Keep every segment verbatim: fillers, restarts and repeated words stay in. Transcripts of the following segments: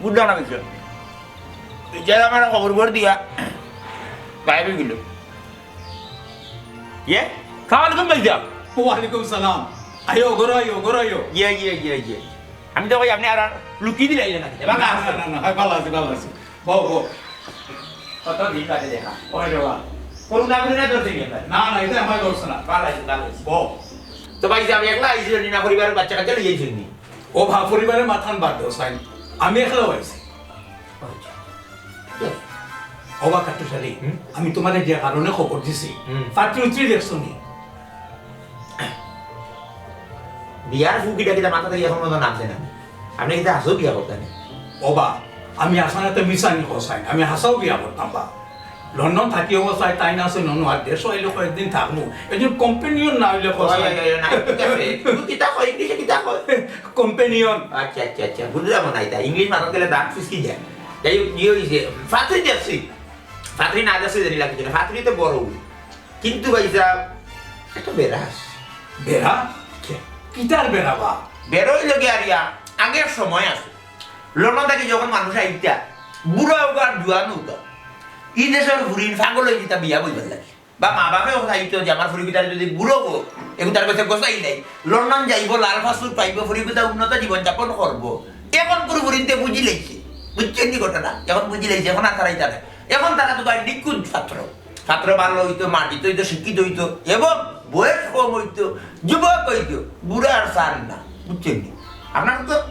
বুঝলাম না কিছু। ইজাজ আমার খবর খবর দিয়া গায়েব অই গেল। ইয়ে, সালাম আলাইকুম ভাইসাব। ওয়ালাইকুম সালাম। আইও, ঘরো আইও, ঘরো আইও। ইয়ে, ইয়ে, ইয়ে, ইয়ে। আমি তো কই আপনে আর লুকি দিলাইলা না। না, না, না, না, ভালা আছি, ভালা আছি। বও, বও। কত দিন বাদে দেখা। ওই রে বা। করোনা করে না ধরছে নি আপনার? না, না, ইটা আমারে ধরছে না। ভালা আছি, ভালা আছি। বও। তো ভাইসাব, একলা আইছইন নি না, পরিবারর বাচ্চা কাচ্চা লইয়া আইছইন নি? ও বা, পরিবারর মাতখান বাদ দেও, সাইন। আমি একলাউ আইছি। আচ্ছা। ও বা কাট্টুশ আলী, হুম? আমি তুমারে যে কারণে খবর দিছি, হুম। পাত্রী উত্রী দেখছো নি? বিয়ার ফুকিটা কিতা মাথা থাকি এখন পর্যন্ত নামছে না। আপনে কিতা হাছাউ বিয়া করতা নি? ও বা, আমি হাছা নায় তো মিছা নি কও সাইন, আমি হাছাউ বিয়া করতাম বা। লন্ডন থাকি অবস্থায় তাইন আছে ননু, আর দেশো আইলে কয়েকদিন থাকমু। একজন companion না অইলে কও ওই, সাইন। ওই, ওই, না, ঠিক আছে। তুমি কিতা কও, ইংলিশে কিতা কও? Companion। আচ্ছা, আচ্ছা, আচ্ছা, বুঝলাম না ইটা। ইংলিশ মাথাত গেলে দাঁত ফিসকি যায়। যাই হোক, কি অইছে? পাত্রী দেখছি। পাত্রী না দেখছি জানি লাগছে না। পাত্রী তো বড়। কিন্তু ভাইসাব, একটা বেড়া আছে। বেড়া? কে? কিতার বেড়া বা? বেড়া অইলো গিয়া আর ইয়া, আগের সময় আছে। লন্ডন থাকি যখন মানুষ আইতা, বুড়া অউক আর জোয়ান অউক, ই দেশর ফুরিন পাগল অই যিতা বিয়া বইবার লাগি। বা মা বাপেও চাইতো যে আমার ফুরিগুতারে যদি বুড়া অউক, এগুতার গেছে গছাইলাই, লন্ডন যাইবো, লাল পাসপোর্ট পাইবো, ফুরিগুতা উন্নত জীবন যাপন করবো। এখন কুনু ফুরিন্তে বুঝিলাইছে, বুঝছইন নি ঘটনা? এখন বুঝিলাইছে, এখন আর তারাই তারা, এখন তারা তো ভাই নিখুঁত ছাত্র। ছাত্র ভালা অইতো, মার্জিত অইতো, শিক্ষিত অইতো এবং বয়স কম অইতো, যুবক অইতো, বুড়া আর চার না, বুঝছইন নি? আপনার তো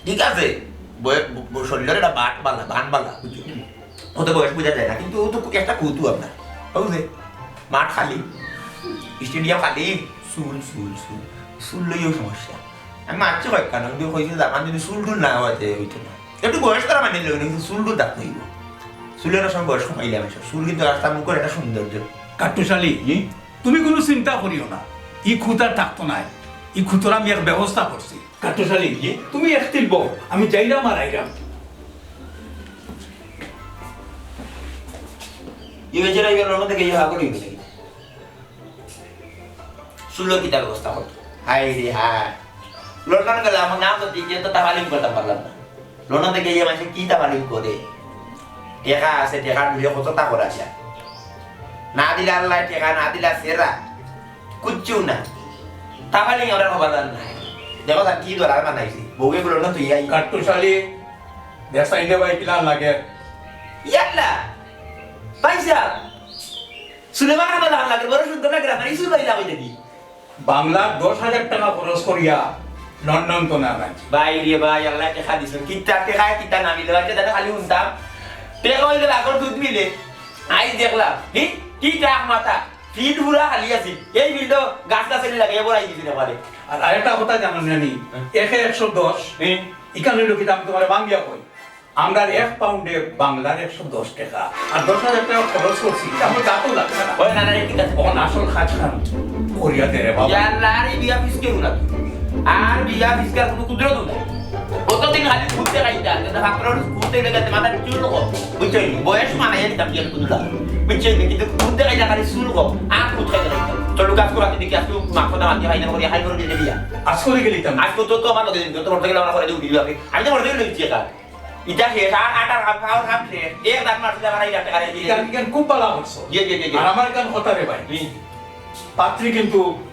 ঠিক আছে, বয়-, ব-, শরীরর একটা বাট ভালা, বান ভালা, বুঝছইন নি? অত বয়স বুঝা যায় না, কিন্তু ও তো একটা কৌতূহল আপনার, বুঝলে? মাঠ খালি, স্টেডিয়াম খালি, চুল, চুল, চুল, চুল লইয়াও সমস্যা। আমি মারছি কয়েক কানো, কিন্তু কইছে যে আমার যদি চুল টুল না অইতে অইতো না। একটু বয়স তারা মানিয়ে লইব, কিন্তু চুল টুল থাকতে অইব। চুলের সব বয়স কমাইলে আমি সব। চুল কিন্তু রাস্তার মুখের একটা সৌন্দর্য। কাট্টুশ আলী, জি? তুমি কুনু চিন্তা করিও না, ই খুঁত আর থাকতো নায়। ই খুঁতর আমি এক ব্যবস্থা করছি। কাট্টুশ আলী, জি? তুমি একটিল বও, আমি যাইরাম আর আইরাম। ই বেচারা ইবার মধ্যে গিয়ে হাগল অইবে নাকি? চুলর কিতা ব্যবস্থা করতো? হায় রে হায়। লন্ডন গেলাম, আমার নাম তো দিকে তো তাফালিং করতাম পারলাম না। লন্ডন থাকি গিয়া মানষে কি তাফালিং করে? টেকা আছে, টেকার মূল্যে কততা করা যায়। না দিলা আল্লায় টেকা, না দিলা সেরা, কুচ্ছু না। তাফালিং আমরা খবরদার নাই। দেখো তার কি দরার বানাইছি। বউয়ে বলো না তুই আই। কাট্টুশ আলী, দেশাইন দে ভাই কিলান লাগে। ইয়াল্লা, পয়সা। সুলেমান আহমদ আহমদ লাগে, বড় সুন্দর লাগে, আমার ইসু ভাই লাগে দেখি। বাংলার দশ হাজার টেকা খরচ করিয়া লন্ডন তো না লাগছে। ভাই রে ভাই, আল্লায় টেকা দিছইন। কিতা টেকায় কিতা না মিলে, ভাই, দাদা খালি হুনতাম। টেকা অইলে বাঘর দুধ মিলে। আইজ দেখলাম, হি, কি টাক মাথা। ফিল্ড পুরা খালি আছিল। এই ফিল্ডো গাছ গাছালি লাগাইয়া বড়াই দিছিল একবারে। আর আরেকটা কথা জানো নি? হ্যাঁ। একে একশো দশ, হ্যাঁ। ইখান অইলো কিতা আমি তুমারে ভাঙ্গিয়া কই। আমরার এক পাউন্ডে বাংলার একশো দশ টেকা, আর দশ হাজার টেকা খরচ করছি, ইটা আমার গাতো লাগছে না। ওই না, না, ঠিক আছে। অখন আসল কাজখান করিয়া দে রে বাবা। ইয়াল্লা, আর ই বিয়া ফিসকে উনা। আর বিয়া ফিসকার কুনু কুদরত নাই। অতদিন খালি খুঁত দেখাইতা, কিন্তু ছাত্র খুঁত দেখলে যাতে মাথার চুল কম। বুঝছো নি? বয়স মানাইয়া দিতাম বিয়ার কুদুলা। বুঝছো নি? কিন্তু খুঁত দেখাইতা খালি চুল কম, আর খুঁত খাইতে লাগতাম। চলো, কাজ করাতে দেখি, আজকে মাংস দাম আনতে পারি না, করি হাই করে দিলে বিয়া। আজ করে গেলি তো। আজকে তো, তো আমার লগে দিন, তো মোটরসাইকেল আমার করে দিয়ে উঠি যাবে। আমি তো মোটরসাইকেল লইছি একা। ইটা শেষ, আর আটার কাম, খাওয়ার কাম শেষ। এক দাঁত মারছে, আমার এই দাঁতে কারে দিয়ে। ইখান, ইখান খুব ভালা করছো। জি, জি, জি, জি। আর আমার ইখান কথা রে ভাই। জি। পাত্রী কিন্তু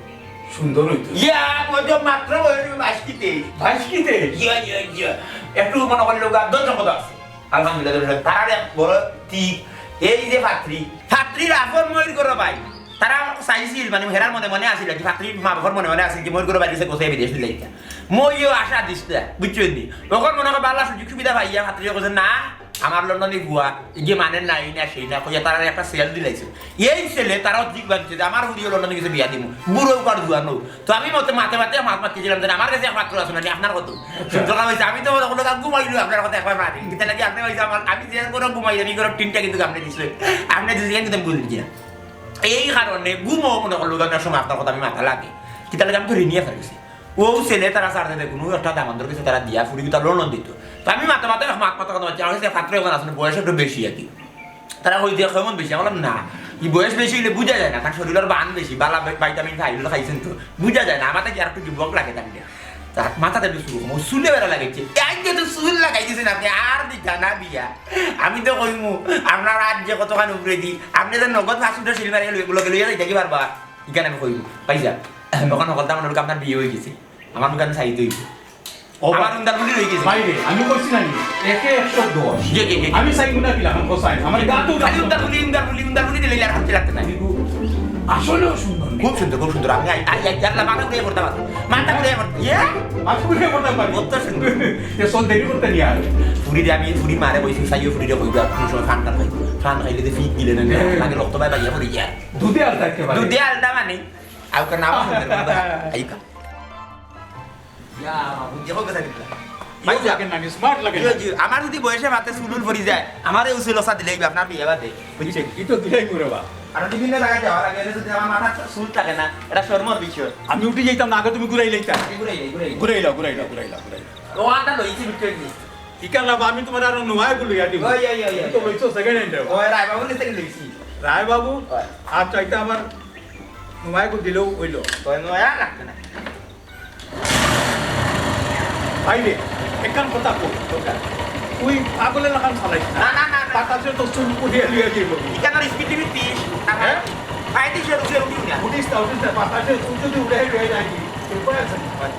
সুন্দর অইতো। ইয়া, কত মাত্র বয়স বাইশ কিতে। বাইশ কিতে? ইয়া, ইয়া, ইয়া। একটু মনে করলে ওগা দশ কথা আছে। আলহামদুলিল্লাহ, দশ। তারার এক বড় ঠিক, এই যে পাত্রী, পাত্রীর আপন ময়ূর করো ভাই। তারা আমাকে চাইছিল, মানে, হেরার মনে মনে আছিল আর কি, পাত্রীর মা বাবার মনে মনে আছিল যে ময়ূর করো বাইরে গেছে, কোথায় বিদেশ দিলে এটা। মইও আশা দিস না, বুঝছো নি? তখন মনে হয় বালা সুযোগ সুবিধা পাইয়া পাত্রী কইছে, "না, আমার লন্ডনী বুয়া, এই যে মানে নাই না সেই না," কইয়া তারা একটা সেল দিলাইছে। এই সেলে তারাও ঠিক ভাবছে যে আমার হুড়িও লন্ডনে গেছে বিয়া দিমু, বুড়ো কার জুয়ানো। তো আমি মতে মাতে মাতে মাত মাতিছিলাম যে আমার কাছে একমাত্র আছে না, আপনার কত? সুতরাং হইছে, আমি তো মনে করলো, "ঘুমাইলো, আপনার কথা একবার মাতি।" কিতা লাগে আপনি হইছে আমার, আমি যে করে ঘুমাই, আমি করে তিনটা কিন্তু আপনি দিছে, আপনি দিছে কিন্তু আমি বুঝলি না। এই কারণে ঘুমও মনে করলো, আপনার সময় আপনার কথা আমি মাথা লাগে। কিতা লাগে আমি তো ঋণী আপনার কাছে। ও ছেলে তারা সারতে দেখুন, ও একটা দামান্দর কাছে তারা দিয়া ফুড়ি কিতা লন্ডন দিত। তো আমি মাথা মাথা মাত মাথা কথা মাতছি, আমার কাছে পাত্র এখন আসলে বয়স একটু বেশি আর কি। তারা কইছে, "কেমন বেশি?" আমি বললাম, "না, এই বয়স বেশি হইলে বুঝা যায় না, কারণ শরীরের বান বেশি, বালা ভি-, ভিটামিন খাইলে খাইছেন তো, বুঝা যায় না, আমার তো কি আর একটু যুবক লাগে তার।" তার মাথাত একটু চুল কম, চুলে বেড়া লাগাইছে। এই যে তো চুল লাগাই দিছেন আপনি, আর দিতা না বিয়া। আমি তো কইমু, আপনার আজ যে কতখান উপরে দি, আপনি তো নগদ পাঁচ ফুটের সিল মারি লগে লইয়া যাইতা কি পারবা? ইখান আমি কইমু, পাইছা? ওখানে হকলতা মনে আপনার বিয়া হয়ে গেছে, আমার মুখে আমি চাইতে হইব। ও আমার উন্দার বুলি রয়ে গেছে। ভাই রে, আমি কইছি না নি, একে একশো দশ। জি, জি, জি, জি। আমি চাই গুণা দিলাম, আমি কইছি, আমার গাতো খালি উন্দার বুলি, উন্দার বুলি, উন্দার বুলি দিলে আর হাতে লাগতে নাই। আসলেও সুন্দর। খুব সুন্দর, খুব সুন্দর। আমি আই, আই, আই, আল্লাহ, মাথা ঘুরিয়ে পড়তে পারো। মাথা ঘুরিয়ে পড়তে, ইয়ে? মাথা ঘুরিয়ে পড়তে পারি। কত সুন্দর। এ চল দেরি করতে নিয়ে আর। ফুরি দে, আমি ফুরি মারে বইছি, চাইও ফুরি দে কইবা, কোনো সময় ফান টান খাই। ফান খাইলে তো ফিট দিলে না, হ্যাঁ। লাগে রক্ত পায় বাইয়া পড়ি গিয়া। দুধে আলতা একেবারে। দুধে আলতা মানে? আউকা নাম সুন্দর, আইকা। ইয়া, বাবু, দেখো কথা দিলা। ভাই, লাগে না, smart লাগে জি, না। জি, আমার যদি বয়সে মাতে চুলুল পড়ি যায়, আমারে উসুল ওসা দিলেই বা আপনার বিয়ে বাদে, বুঝছেন? ই তো দিলাই করে বা। আর বিভিন্ন জায়গায় যাওয়া লাগে, এলে যদি আমার মাথার চুল থাকে না, এটা শরমর বিষয়। আমি উঠি যাইতাম না, আগে তুমি ঘুরাই লইতা। আগে ঘুরাই লই, ঘুরাই লই। ঘুরাই লও, ঘুরাই লও, ঘুরাই লও, ঘুরাই লও। তো আনটা লইছি, বুঝছেন নি? ইকার না, আমি তোমার আরো নোয়া গুলো ইয়া দিব। ওই, ওই, ওই, ওই। তুমি তো লইছো second hand। ওই রায় বাবু নিতে লইছি। রায় বাবু? ওই। আচ্ছা, এটা আমার নোয়া গুলো দিলেও হইলো। ওই নোয়া রাখতে না। ভাই রে, একখান কথা কই। কোনটা? তুই পাগলের লাখান চালাইস না। না, না, না, না। বাতাসে তো চুল উড়িয়ে লইয়া যাইব। ইটা তার speed limit তিরিশ। হ্যাঁ? পঁয়ত্রিশ এর উপরে উঠিও না। উঠিস না, উঠিস না। বাতাসে চুল যদি উড়ে লইয়া যায়, কি উপায় আছে? ভাই,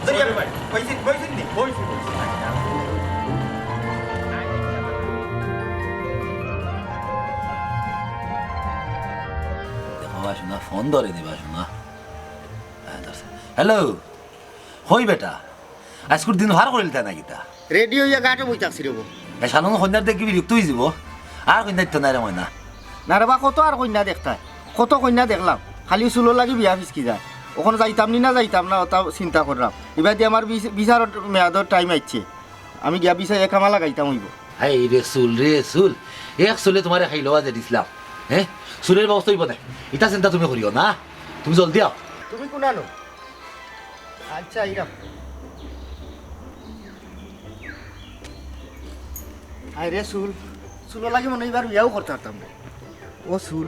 ধরে যাবে ভাই। বইছেন, বইছেন নি? বইছি, বইছি। দেখো বা শোনা, ফোন ধরে দিবা শোনা। হ্যালো, কই বেটা? আইজকুর দিন পার করিলিতা না কিতা? রেডি অইয়া ঘাটো বই থাকছি রে বউ। এ শালুন কইন্যার দেখি বিরক্ত অইযিবো। আর কইন্যা দিতো না রে ময়না। না রে বা, কত আর কইন্যা দেখতায়? কত কইন্যা দেখলাম, খালি চুলোর লাগি বিয়া ফিসকি যায়। অখন যাইতাম নি না যাইতাম না, ওটা চিন্তা করলাম। ইবাদি আমার বিচ-, বিচারর মেয়াদর টাইম আইছে, আমি গিয়া বিচার একামা লাগাইতাম অইবো। হায় রে চুল রে চুল, এক চুলে তুমারে খাইলো আজ দিছলাম। হ্যাঁ, চুলের ব্যবস্থা অইবো না, ইটা চিন্তা তুমি করিও না, তুমি জলদি আও। তুমি কুনানো? আচ্ছা, আইরাম। হায় রে চুল, চুলো লাগি মনে অয় ইবার বিয়াও করতে পারতাম না। ও চুল।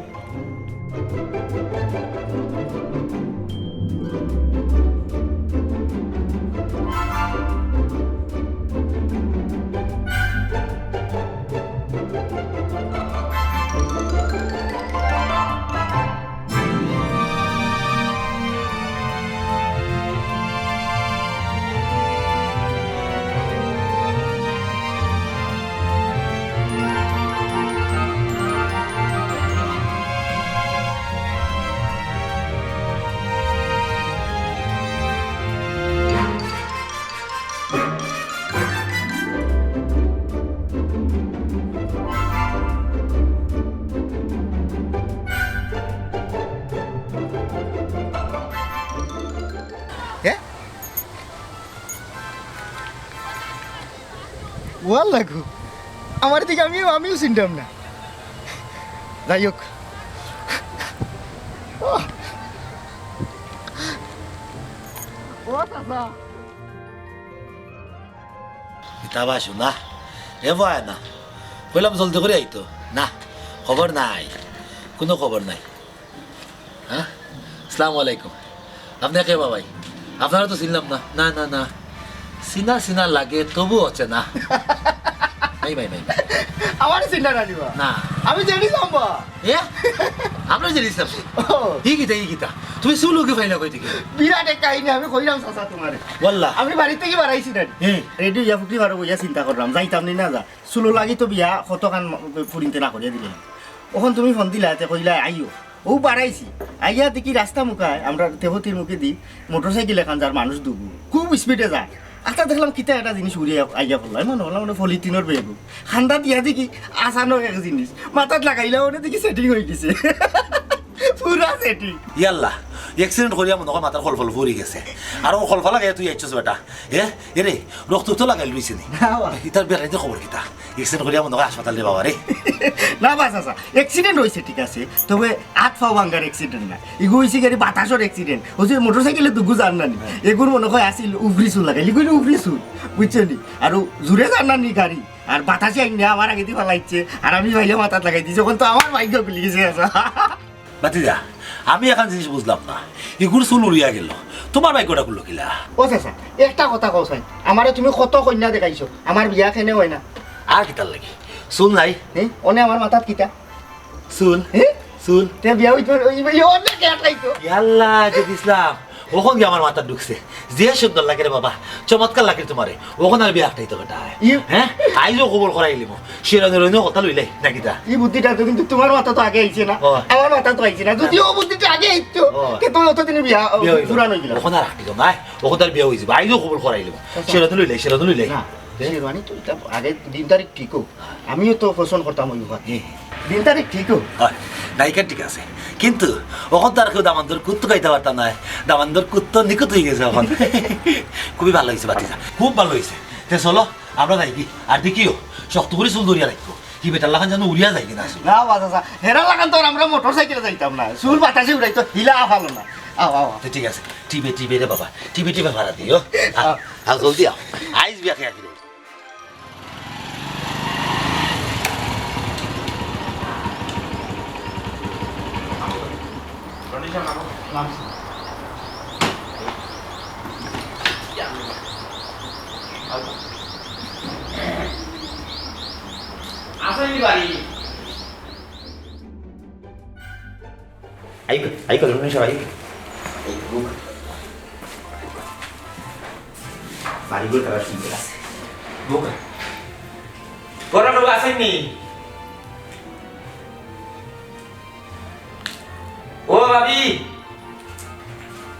হ্যাঁ? ওয়াল্লা গো, আমার দিকে আমিও, আমিও চিনতাম না। যাই হোক। ও চাচা। ইতা বা শোনা, এ বয় না, কইলাম জলদি করি আইতো না, খবর নাই, কুনু খবর নাই। হ্যাঁ, আসসালামু আলাইকুম। আপনে কে বাবাই? আপনারে তো চিনলাম না। না, না, না, চিনা চিনা লাগে, তবু অচেনা। নাই, নাই, নাই, নাই। আমারে চিনলা না নি বা? না। আমি জেনিস আম্বা। এ? আমরা জেনিস আম্বা। ও। ই কিতা, ই কিতা? তুমি চুল উগি ফাইলা কই থাকি? বিরাট এক কাহিনী আমি কইরাম চাচা তুমারে। ওয়াল্লা। আমি বাড়ি থাকি বারাইছি না। হুম। রেডি অইয়া ফুকরি বারো বইয়া চিন্তা করলাম, যাইতাম নি না যা। চুলো লাগি তো বিয়া কতখান ফুরিন্তে না করিয়া দিলে। অখন তুমি ফোন দিলা, তে কইলা আইও। অউ বারাইছি। আইয়া দেখি রাস্তা মুখায়, আমরা তেহতির মুখেদি মোটরসাইকেল এখান যার মানুষ দুগু। খুব স্পিডে যায়। আচ্ছা দেখলাম কিতা একটা জিনিস উড়িয়া আইয়া পড়লো। আমি মনে করলাম ওটা পলিথিনর ব্যাগ। খান্দা দিয়া দেখি আচানক এক জিনিস। মাথাত লাগাইলা ওটা দেখি সেটিং অই গেছে। পুরা সেটিং। ইয়াল্লা, এক্সিডেন্ট করিয়া মনে কর মাথার কলফল ফুরি গেছে। আর ও কলফা লাগাইয়া তুই আইছস বেটা। এ, এরে, রক্ত তো লাগাইল রইছে নি। না বা। ইতার বেটাইন্তর খবর কিতা? এক্সিডেন্ট করিয়া মনে কর হাসপাতাল রে বাবা রে। না বা চাচা, এক্সিডেন্ট অইছে ঠিক আছে, তবে আত পাও ভাঙ্গার এক্সিডেন্ট না। ইগু অইছে গাড়ি বাতাসর এক্সিডেন্ট। অউ যে মোটরসাইকেলে দুগু যার না নি। এগুর মনে কয় আছিল উফরি চুল লাগাইল, ইগু অইলো উফরি চুল, বুঝছো নি? আর জুরে যার না নি গাড়ি, আর বাতাসে আইন আমার আগেদি ফালাইছে, আর আমি ভাইয়া মাথাত লাগাই দিছি, অখন তো আমার ভাগ্য খুলি গেছে চাচা। ভাতিজা, আমি একখান জিনিস বুঝলাম না, ইগুর চুল উড়িয়া গেল, তুমার ভাগ্যটা খুললো কিলা? ও চাচা, একটা কথা কও চাই, আমারে তুমি কত কইন্যা দেখাইছো, আমার বিয়া কেনে অয় না? আর কিতার লাগি? চুল নাই? হে? অনে আমার মাথাত কিতা? চুল? হে? চুল? তে বিয়া অইতো, অই, অই, অনে কে আটকাইতো? ইয়াল্লা, যে দিছলাম, অখন গিয়া আমার মাথাত ঢুকছে। যে সুন্দর লাগে রে বাবা, চমৎকার লাগে তুমারে। অখন আর বিয়া আটকাইতো বেটা। ইউ- হে? আইজও কবুল করাইলিমু। শিরোনামে কথা লইলাই, না কিতা? ই বুদ্ধিটা তো কিন্তু তুমার মাথাত আগে আইছে না, ও। আমার মাথাত আইছে না। যদি ও বুদ্ধিটা আগে আইতো, ও। তে তো অতদিনে বিয়া, ও, বিয়া অইলো। পুরান অই গেল। অখন আর আটকাইতো নায়, অখন তার বিয়া অই যাইবো। আইজও কবুল করাইলিমু। আচ্ছা। শিরোনামে লইলাই, শিরোনামে লইলাই। না, হে? শেরওয়ানি তো ইটা আগে দিন তারিখ ঠিক হোক। আমিও তো পছন্দ করতাম ওই ঘর। হুম। দিন তারিখ ঠিক হোক। অয়, নায়িকা ঠিক আছে। কিন্তু অখন তো আর কেউ দামান্দর কুত্ত খাইতা পারতা নায়। দামান্দর কুত্ত নিখুঁত অই গেছে অখন। খুবই ভালা অইছে ভাতিজা, খুব ভালা অইছে। তে চলো, আমরা যাইগি। আর দেখিও, শক্ত করি চুল ধরিয়া রাখিও। হি বেটার লাখান যেন উড়িয়া যায় কিনা চুল। না, বাস, আচ্ছা। হেরার লাখান তো আর আমরা মোটর সাইকেলে যাইতাম না। চুল বাতাসে উড়াইতো, হিলা ভালা না। আও, আও, আও। তে ঠিক আছে, টিপে টিপে রে বাবা, টিপে টিপে ফাড়া দিও। আও, আও। আও, জলদি আও। আইজ বিয়া খেয়া ফিরে। আছইন নি বাড়ি? আইও, আইও, লন্ডন সাহেব, আইও। এই বুক। বাড়িঘর তারা সুন্দর আছে। বুক। বড় বাবু আছইন নি? ও ভাবি।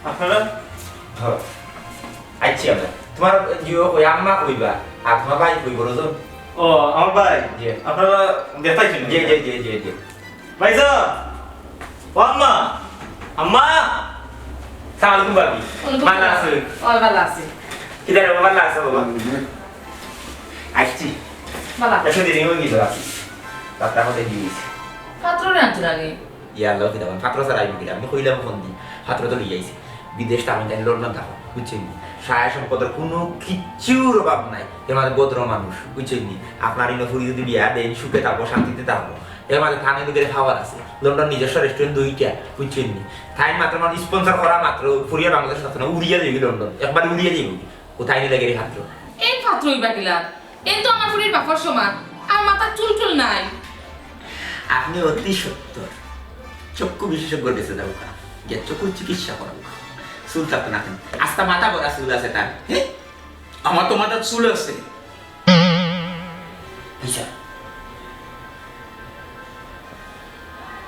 আপনারা? ধরো। আইচ্ছি আমরা। তুমার জিও কই, আম্মা কইবা? আর তুমার ভাই কই, বড়জন? ও, আমার ভাই? জি। আপনারা দেখতাইছেন? জি, জি, জি, জি, জি। ভাইজান, ও আম্মা, আম্মা, সালাম আলাইকুম ভাবি। ওয়ালাইকুম ভালা সালাম। আছো? ও, ভালা আছি। কিতা রে, ভালা আছো বাবা? আইচ্ছি। ভালা। একটু দেরি অই গেল, আছি। রাতটা হতে দিয়ে দিছি। পাত্র রে আনছো না নি? ইয়া আল্লাহ, কিতা বান, পাত্র ছাড়া আইবো কিতা? আমি কইলাম ফোন দি, পাত্র তো লইয়া আইছি। বিদেশ থাকইন তাইন, লন্ডন থাকইন, বুঝছইন নি? সহায় সম্পদর কুনু কিচ্ছুর অভাব নাই। এর মাঝে ভদ্র মানুষ, বুঝছইন নি? আপনার ইনো ফুরি যদি বিয়া দেইন, সুখে থাকবো, শান্তিতে থাকবো। এর মাঝে থানে লোকের খাবার আছে, লন্ডন নিজস্ব রেস্টুরেন্ট দুইটা, বুঝছইন নি? তাইন মাত্র মানে স্পন্সর করা মাত্র ফুরিয়া বাংলাদেশ থাকতো না, উড়িয়া যাইবি লন্ডন, একবার উড়িয়া যাইবি। কোথায় নিলে গেলি পাত্র? এই পাত্র অইবা কিলা? এই তো আমার ফুরির বাপর সমান, আর মাথার চুল টুল নাই। আপনি অতি সত্বর। চক্ষু বিশেষজ্ঞর গেছে যাউক্কা, গিয়া চক্ষুর চিকিৎসা করাউক্কা। চুল থাকতো না কেনে? আস্তা মাথা ভরা চুল আছে তার। হে? আমার তো মাথার চুল আছে। আচ্ছা।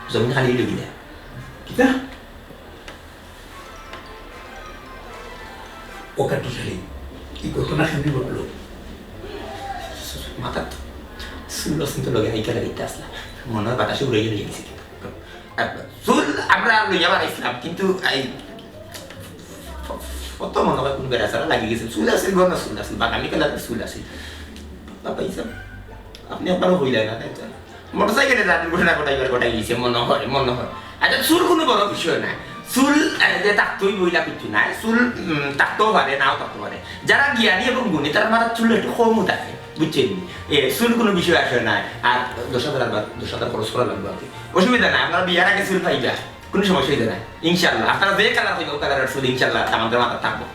জমিন খালি অইল কিলা? কিতা? ও কাকি খালি, ই ঘটনা কেমনে ঘটলো? মাথাত চুল আছিল তো লগে আইকা লাগাইতে আসলা। মনে হয় বাতাসে উড়াইয়া লইয়া গেছে। আর চুল আমরা লইয়া বাড়াইছিলাম, কিন্তু এই কত মনে হয় কোন বেড়া ছাড়া লাগিয়ে গেছে। চুল আছিল, ঘন চুল আছিল, বাদামি কালারের চুল আছিল। বাবা, এই সব আপনি একবারও হইলেন না, তাই তো? মোটরসাইকেলে যা দুর্ঘটনা ঘটাইবার ঘটাই গেছে, মনে হয়, মনে হয়। আচ্ছা, চুল কোনো বড় বিষয় না। চুল, আহ, যে থাকতোই বইলা কিচ্ছু নাই। চুল, উম, থাকতেও পারে, নাও থাকতে পারে। যারা জ্ঞানী এবং গুণী, তারা মাথার চুল একটু কমও থাকে, বুঝছেন? এ, চুল কোনো বিষয় আসে না। আর দশ হাজার আর বা-, দশ হাজার খরচ করা লাগবে আর কি। অসুবিধা নাই, আপনারা বিয়ার আগে চুল পাইবা, কোনো সমস্যা হইবে না। ইনশাল্লাহ, আপনারা যে কালার হইবে, ও কালারের চুল ইনশাল্লাহ আমাদের মাথা থাকবো,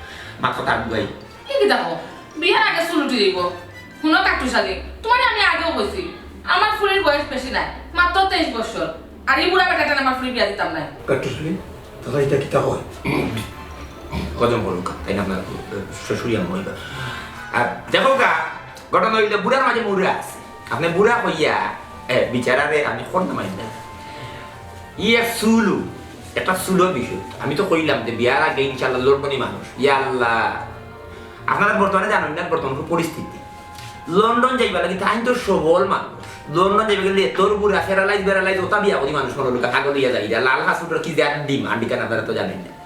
মাথা থাকবো। কি কি দেখো, বিয়ার আগে চুল উঠি যাইব। হুনো কাট্টুশালী, তুমারে আমি আগেও কইছি, আমার ফুরির বয়স বেশি নাই, মাত্র তেইশ বছর। আর এই বুড়া বেটাটারে আমার ফুরি বিয়া দিতাম নায়। কাট্টুশালী, দাদা, এটা কিতা হয়? হজম করুন, তাই না? আপনার, আহ, শ্বশুরি আম্মা হইবা। আর দেখো গা, ঘটনা হইলে বুড়ার মাঝে মুড়া আছে। আপনি বুড়া হইয়া, এ, বিচারারে আমি কোন নামাই না। ই এক চুলু, একটা চুলো বিষয়। আমি তো কইলাম যে বিয়ার আগে ইনশাআল্লাহ লন্ডনি মানুষ। ইয়া আল্লাহ, আপনারা বর্তমানে জানেন না বর্তমান পরিস্থিতি। লন্ডন যাইবা লাগি তাইন তো সবল মানুষ। লন্ডন যাইবা গেলে তোর বুড়া প্যারালাইজ বেরালাইজ ওটা বিয়া করি মানুষ মনে লোক আগল ইয়া যাই, লাল হাসুটর কি যে আর ডিম, আন্ডিকা নাদারা তো জানেন না।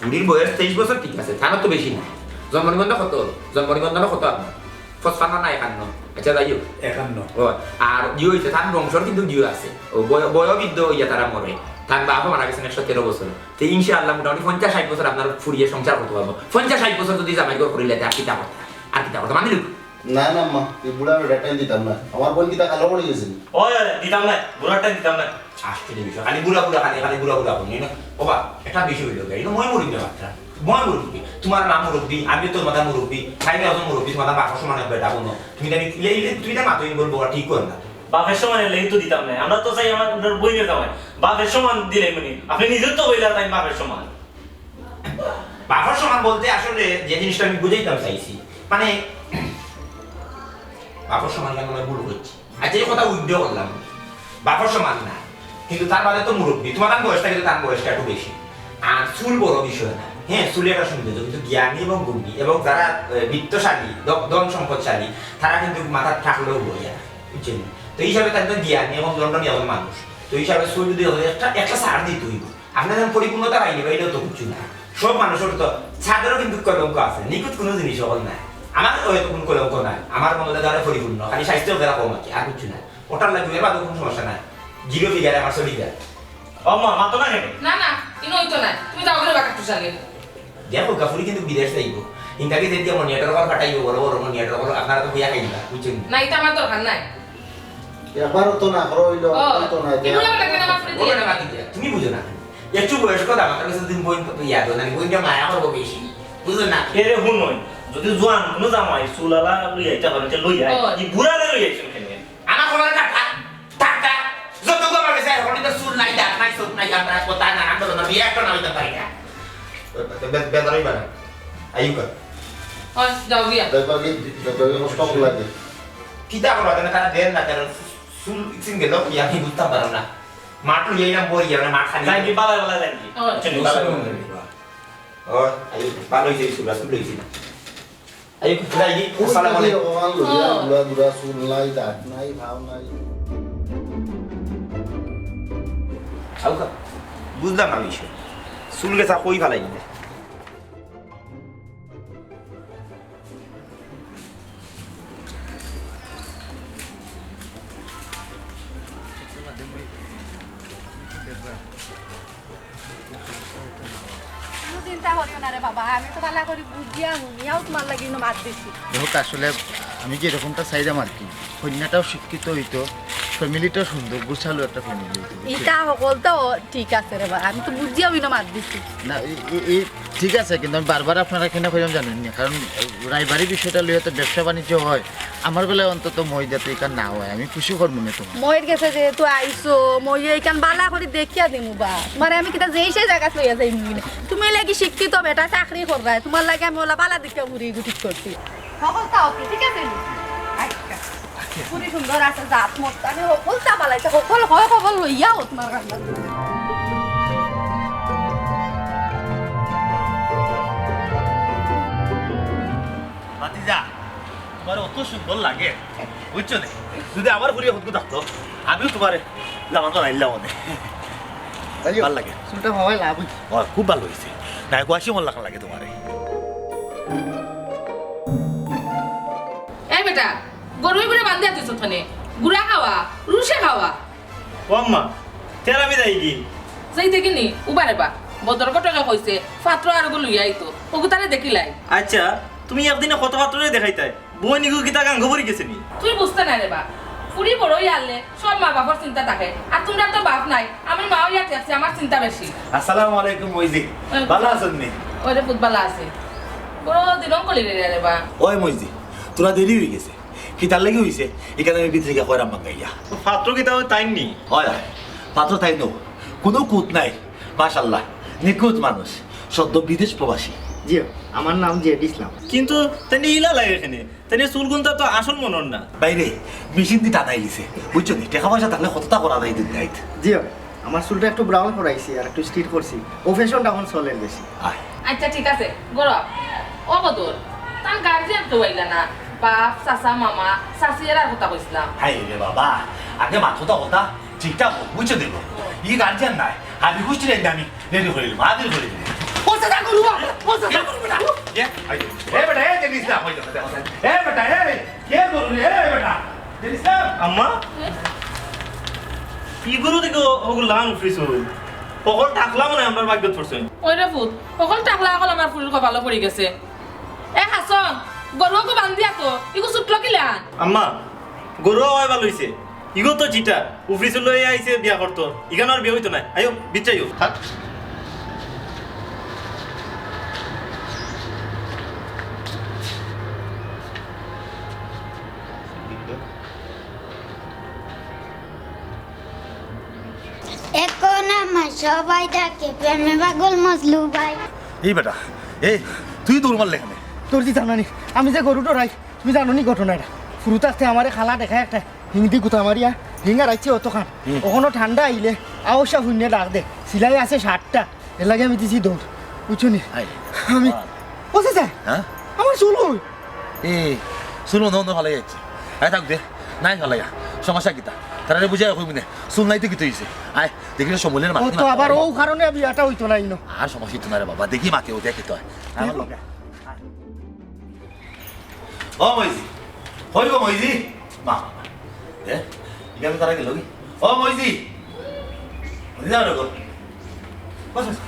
ফুরির বয়স তেইশ বছর, ঠিক আছে, তার তো বেশি না। জন্ম নিবন্ধন কত? জন্ম নিবন্ধন কত আপনার? পঁচপান্ন না একান্ন? আচ্ছা, যাই হোক। একান্ন। ও, আর জিও হইছে, তার বংশর কিন্তু জিও আছে। ও বয়-, বয়োবৃদ্ধ হইয়া তারা মরে। তার বাপও মারা গেছেন একশো তেরো বছর। তো ইনশাআল্লাহ মোটামুটি পঞ্চাশ ষাট বছর আপনার ফুরিয়ে সংসার করতে পারবো। পঞ্চাশ ষাট বছর যদি জামাই ঘর করিলে আর কিতা করতে? আর কিতা করতে? মানি লুক। না, না, মা, এই বুড়া বেটা টাইম দিতাম না। আমার বোন কিতা কালো পড়ে গেছে? ও, দিতাম না, বুড়া টাইম দিতাম না। আশ্চর্য বিষয়, খালি বুড়া বুড়া, খালি, খালি বুড়া বুড়া করনি না। ওবা, একটা বিষয় অইলো গিয়া, ইনো মই মুরব্বি মাত্র, মই মুরব্বি, তুমার মা মুরব্বি, আমি তো তুমার মুরব্বি, তাইন একজন মুরব্বি, তুমার বাপর সমান এক বেটা বোন, তুমি তাইন ইলে, ইলে, তুমি তাইন মাতো ইন বলবো, ঠিক কর না। বাপর সমান অইলে তো দিতাম না, আমরা তো চাই আমার, আমরার বইনর জামাই, বাপর সমান দিলে মানে, আপনে নিজে তো কইলা তাইন বাপর সমান। বাপর সমান বলতে আসলে যে জিনিসটা আমি বুঝাইতাম চাইছি, মানে, বাপর সমান কেন আমরা ভুল করছি? আচ্ছা, এই কথা withdraw করলাম, বাপর সমান না, কিন্তু তার বাদে তো মুরব্বি, তুমার তান বয়সটা কিন্তু তার বয়সটা একটু বেশি। আর চুল বড় বিষয় না, হ্যাঁ, চুলে একটা সৌন্দর্য, কিন্তু জ্ঞানী এবং গুণী এবং যারা, এ, বিত্তশালী, দ-, ধন সম্পদশালী, তারা কিন্তু মাথাত থাকলেও বইয়া, বুঝছেন? তো এই হিসাবে তার তো জ্ঞানী এবং লন্ডনী একজন মানুষ, তো এই হিসাবে চুল যদি হয় একটা, একটা ছাড় দিতে হইব। আপনার যেমন পরিপূর্ণতা পাইনি বা এটাও তো কিচ্ছু না। সব মানুষের তো ছাদেরও কিন্তু কলঙ্ক আছে, নিখুঁত কোনো জিনিস হল না। আমার হয়তো কোনো কলঙ্ক নাই, আমার মনে হয় তারা পরিপূর্ণ, খালি স্বাস্থ্য যারা কম আছে, আর কিচ্ছু না। ওটার লাগবে এর বাদে কোনো সমস্যা নাই। জিরো ফিগার আমার চলি যায়। ও মা, মাতো না কেন? না, না, ইনো হইতো না। তুমি যাও করে বাকার টুসালে। দেখো, গাফুরি কিন্তু বিদেশ যাইব। ইন্টারভিউ দিতে মনিয়াটার ঘর ফাটাইব, বড় বড় মনিয়াটার ঘর, আপনারা তো বিয়া খাইবা, বুঝছেন? না, এটা আমার দরকার নাই। একবারও তো না, করো হইলো, ও, হইতো না, এটা এগুলো আমার লাগে না, আমার ফ্রিতে। ওগুলো না, বাদ দিয়া। তুমি বুঝো না। একটু বয়স্ক দাম, আমার কাছে দিন বইন তো ইয়া দো না, বইনটা মায়া করবো বেশি। বুঝো না? এরে হুনই, যদি জোয়ান কোনো জামাই, চুলালা লই আইতা পারে, তে লই আয়। ও। এই বুড়ারে লই আইছেন কেন? আমার খবর টাকা, টাকা, যত খবর গেছে, এখন তো চুল নাই, দাঁত নাই, চোখ নাই, আমরা কথা না, আমরা না, বিয়ে একটা না হইতে পারি না। বে-, বে-, বেদারই বানা। আইউকা। ও, যাও গিয়া। বেদারই, বেদারই কষ্ট লাগে। কিতা করবা, তাহলে তারা দেন না, তারা চুল সিঙ্গেল, কি আমি বুঝতাম পারলাম না। মাঠ লইয়া এলাম, বই, আমরা মাঠ খালি। যাই কি, বালা, বালা, যাই কি? ও। চলো, বালা, বালা। ও, আইউকা, ভালো হইছে, চুল, চুল হইছে না। এই, যাই কি? আসসালামু আলাইকুম। ওমান লইয়া, ও। বুড়া বুড়া চুল নাই, দাঁত নাই, ভাও নাই। আউকা, বুঝলাম না বিষয়। চুল গেছা কই ফালাই দিলে? কোনো চিন্তা করিও না রে বাবা, আমি তো ভালা করি বুঝিয়া হুনিয়াও তোমার লাগি ইনো মাত দিছি। দেখো, আসলে আমি যেরকমটা চাইলাম আর কি, কইন্যাটাও শিক্ষিত হইতো, ফ্যামিলিটাও সুন্দর, গুছালো একটা ফ্যামিলি হইতো, বুঝছো? ইটা হকল তো ঠিক আছে রে বাবা, আমি তো বুঝিয়াও ইনো মাত দিছি। না, এই, এই, এই ঠিক আছে, কিন্তু আমি বারবার আপনারা কেন কইলাম জানেন না, কারণ রায়বাড়ি বিষয়টা লইয়া তো ব্যবসা বাণিজ্য হয়, আমার বেলায় অন্তত মই যাতে এখান না হয়, আমি খুশি করবো না তোমার। মইর গেছে যেহেতু আইছো, মই এখান বালা করি দেখিয়া দিমু বা। তোমারে আমি কিতা যেই সেই জাগাত লইয়া যাইমু নি। তুমি লাগি শিক্ষিত বেটা, চাকরি কররায়, তোমার লাগি আমি ওলা বালা দেখিয়া ঘুরি গুটি করছি। হকলতা ওকে, ঠিক আছে নি? আচ্ছা। পুরি সুন্দর আছে, জাত মস্তানি, হকলতা বালা আছে, হকল হয় খবর লইয়াও তোমার কাছে। ভাতিজা, তোমার অত সুন্দর লাগে, বুঝছো নি? যদি আমার ফুরি হতকু থাকতো, আমিও তোমার জামা তো আইলাম অনে। আইও। ভালা লাগে। চুলটা হওয়াই লাভ হইছে। ও, খুব ভালা হইছে। নায়ক ওয়াসিমর লাখান লাগে তোমারে। এই বেটা, গরু ইগুরে বান্ধিয়া থইছত কেনে? গুড়া খাওয়া, রুশে খাওয়া। ও আম্মা, তেরা আমি যাই কি? যাই দেখি নি, উবারে বা। বদর ঘটকে কইছে, পাত্র আর ওগু লইয়া আইতো। ওগু তারে দেখিলাই। আচ্ছা, তুমি একদিনে কত পাত্ররে দেখাইতায়? বইন ইগু কিতা গাঙ্গো পড়ি গেছে নি? তুই বুঝতে না রে বা। ফুরি বড় অইয়া আইলে সব মা বাপর চিন্তা থাকে। আর তোমরা তো বাপ নাই। আমি মা অইয়া থাকছি, আমার চিন্তা বেশি। আসসালামু আলাইকুম মইজি। ওয়ালাইকুম ভালা আসসালাম। আছইন নি? ওরে পুত ভালা আছি। বড় দিলম কলি রে রে বা। ওই মইজি, তোরা দেরি হই গেছে। কিতার লাগি হইছে? ইখান আমি ভিতরে গিয়া কইরাম মাঙ্গাইয়া। পাত্র কিতা অউ তাইন নি? হয়, হয়। পাত্র তাইন অউ। কুনু কুত নাই। মাশাআল্লাহ। নিখুঁত মানুষ। সদ্য বিদেশ প্রবাসী। জি, আমার নাম জেড ইসলাম। কিন্তু তাইন ইলা লাগে কেনে? তাইন চুলগুনতা তো আসল মনর না। বাইরে, মেশিন দি টানাই গেছে। বুঝছো নি? টেকা পয়সা থাকলে কততা করা যায় দুনিয়াত। জি, আমার চুলটা একটু ব্রাউন করাইছি আর একটু স্ট্রেট করছি। ও ফ্যাশনটা এখন চলের বেশি। আয়। আচ্ছা, ঠিক আছে, গরো। ও বদর, তান গার্জিয়ান কেউ আইলা না? বাপ, চাচা, মামা, চাচি এরার কথা কইছিলাম। হায় রে বাবা, আগে মাতোতা কথা ঠিকঠাক হোক, বুঝছো দেখো। ই গার্জিয়ান নাই, হাবি গুষ্টির এই আমি রেডি করিলিমু, হাজির করিলিমু। ও চাচা, গরু বা, ও চাচা, গরু বেটা। এ, আই, এ বেটা, এ, দেখিস না, হয়ে যাবে, দেখো, এ বেটা, এ, কে গরু রে, এ বেটা, দেখিস না? আম্মা, ই গরু দেখো, ওগুলো লাং উঠেছে। হকল টাকলা মনে হয় আমরার ভাগ্যত পড়ছে। ওই রে পুত, হকল টাকলা হকল আমার ফুরির কপালো পড়ি গেছে। এ হাসন, গরু ওগু বান্ধিয়া তো, ইগু ছুটলো কিলা? আম্মা, গরু হয় ভালা হইছে। ইগু তো চিটার, উফরি চুল লইয়া আইছে বিয়া করতো। ইখান আর বিয়া অইতো নায়। আইও, বিচ্চাইও। এখন আমায় সবাই ডাকে প্রেমে পাগল মজলু ভাই। এই বেটা, এই, তুই দৌড় মারলে কেনে? তোর কি জানানি, আমি যে গরু ডরাই, তুমি জানো নি ঘটনাটা? ফুরুত আসতে আমারে খালা দেখা একটা হিংদি গুতা মারিয়া হিঙ্গা রাখছে অতখান। হুম। অখনো ঠান্ডা আইলে আওসা হুইনে ডাক দে, সিলাই আছে ষাটটা, এর লাগি আমি দিছি দৌড়, বুঝছো নি? হায়। আমি, বাহ। ও চাচা, হ্যাঁ? আমার চুল কই? এ, চুল অন্য অন্য ফালাই যাচ্ছে। আয় থাক দে, নাই ফালাইয়া। সমস্যা কিতা? তারারে বুঝাই কইবি না। চুল নাই তো কিতা অইছে? আয়, দেখি তো সম্বলের ও মাথায় তো মাথা আবার ফালাই। ও কারণে বিয়াটা অইতো না ইনো। আর সমস্যা অইতো না রে বাবা, দেখি মাতে ও দেখি তো। আমার লগে। ও মইজি, কই গো মইজি? মা, এ, ইখানো তারা গেল কি? ও মইজি, মইজি যাও রে গো। বস, বস।